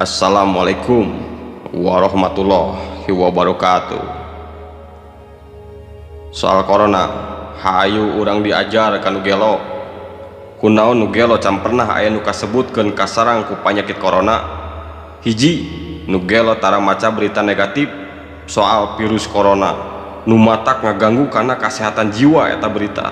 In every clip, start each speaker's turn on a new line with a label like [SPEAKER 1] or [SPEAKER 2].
[SPEAKER 1] Assalamualaikum warahmatullahi wabarakatuh. Soal corona, hayu urang diajar ka nu gelo. Kunaon nu gelo can pernah aya nu kasebutkeun kasarang ku panyakit corona? Hiji, nu gelo tara maca berita negatif soal virus corona nu matak ngaganggu kana kasehatan jiwa eta berita.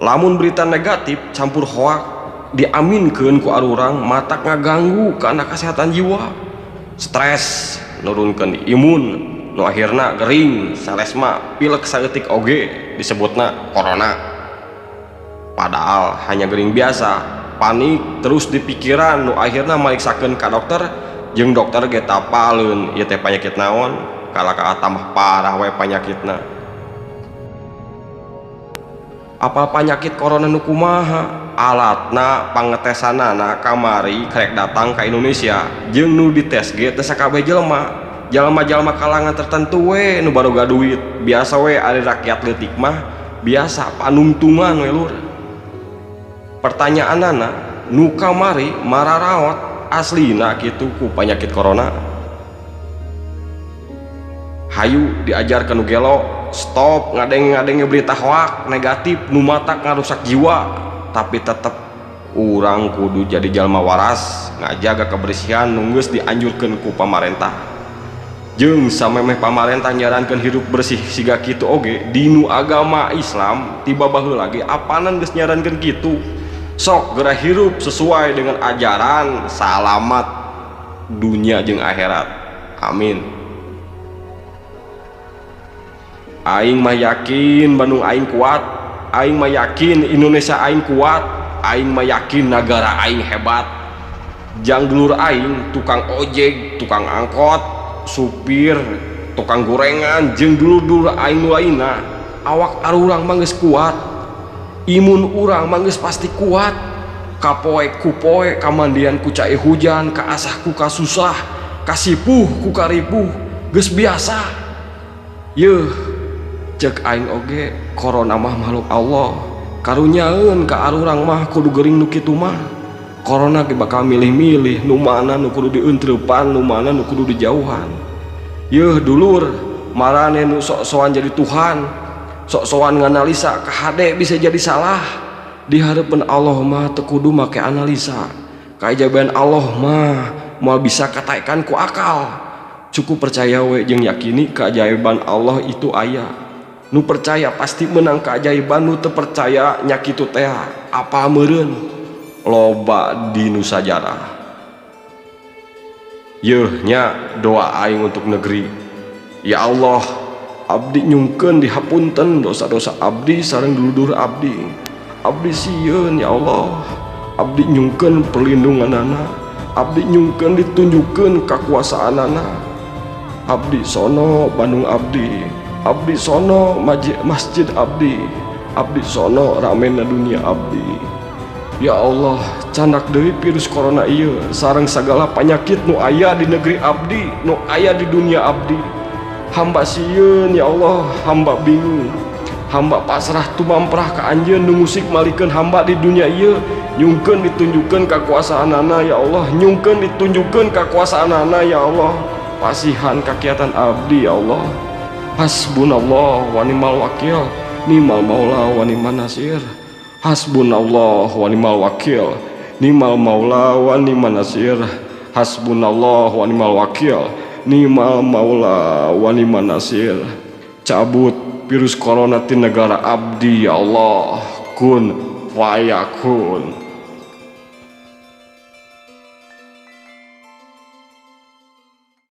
[SPEAKER 1] Lamun berita negatif campur hoak diaminkeun ku arurang matak ngaganggu kana kesehatan jiwa, stres, nurunkeun imun, nu akhirna gering, salesma, pilek saeutik oge disebutna corona, padahal hanya gering biasa. Panik terus di pikiran, nu akhirna mariksakeun ka dokter, jeung dokter ge teu apaleun ieu teh panyakit naon, kalah ka tambah parah we panyakitna. Apal panyakit corona nu kumaha? Alatna pangetesanana kamari karek datang ka Indonesia, jeung nu dites ge teu sakabeh jelema, jalma-jalma kalangan tertentu we nu baroga duit biasa we. Ari rakyat leutik mah biasa panungtungan we, lur. Pertanyaanana, nu kamari mararaot aslina kitu ku panyakit corona? Hayu diajar ka nu gelo, stop ngadenge-ngadenge berita hoak negatif nu matak ngarusak jiwa, tapi tetep urang kudu jadi jalma waras, ngajaga kebersihan nu geus dianjurkeun ku pamarentah. Jeung samemeh pamarentah nyarankeun hirup bersih siga kitu oge, dinu agama Islam tiba baheula ge apanan geus nyarankeun kitu. Sok geura hirup sesuai dengan ajaran, salamat dunia jeung akhirat, amin. Aing mah yakin Bandung aing kuat, aing mah yakin Indonesia aing kuat, aing mah yakin negara aing hebat. Jang dulur aing tukang ojek, tukang angkot, supir, tukang gorengan, jeung dulur-dulur aing nu lainna, awak arurang mah geus kuat, imun urang mah geus pasti kuat. Kapoek ku poe, kamandian ku cai hujan, kaasah ku kasusah, kasipuh ku karipuh, geus biasa. Yeuh, cek aing oge corona mah makhluk Allah, karunyaeun ka arurang mah kudu gering nu kitu mah. Corona ge bakal milih-milih nu mana nu kudu dieuntrepan, nu mana nu kudu dijauhan. Yeuh dulur, marane nu sok-sokan jadi Tuhan, sok-sokan nganalisa kahade bisa jadi salah. Di hareupeun Allah mah teu kudu make analisa, keajaiban Allah mah moal bisa kataekan ku akal. Cukup percaya we jeung yakini keajaiban Allah itu aya. Nu percaya pasti menang keajaiban, nu teu percaya nya kitu teh. Apa meureun loba di nu sajarah. Yeuh nya, doa aing untuk negeri. Ya Allah, abdi nyungkeun dihapunten dosa-dosa abdi sareng dulur abdi. Abdi sieun, ya Allah. Abdi nyungkeun perlindunganana, abdi nyungkeun ditunjukkeun kakuasaanana. Abdi sono Bandung abdi, abdi sono masjid abdi, abdi sono ramena dunia abdi. Ya Allah, candak deui virus corona ieu sareng sagala panyakit nu aya di negeri abdi, nu aya di dunia abdi. Hamba sieun, ya Allah, hamba bingung, hamba pasrah tumamprah ka anjeun nu ngusik malikeun hamba di dunia ieu. Nyungkeun ditunjukkeun kakuasaanana, ya Allah. Nyungkeun ditunjukkeun kakuasaanana, ya Allah. Pasihan kakiatan abdi, ya Allah. Hasbunallah wa ni'mal wakil, ni'mal maula wa ni'man nasir. Hasbunallah wa ni'mal wakil, ni'mal maula wa ni'man nasir. Hasbunallah wa ni'mal wakil, ni'mal maula wa ni'man nasir. Cabut virus corona ti negara abdi, ya Allah. Kun fayakun.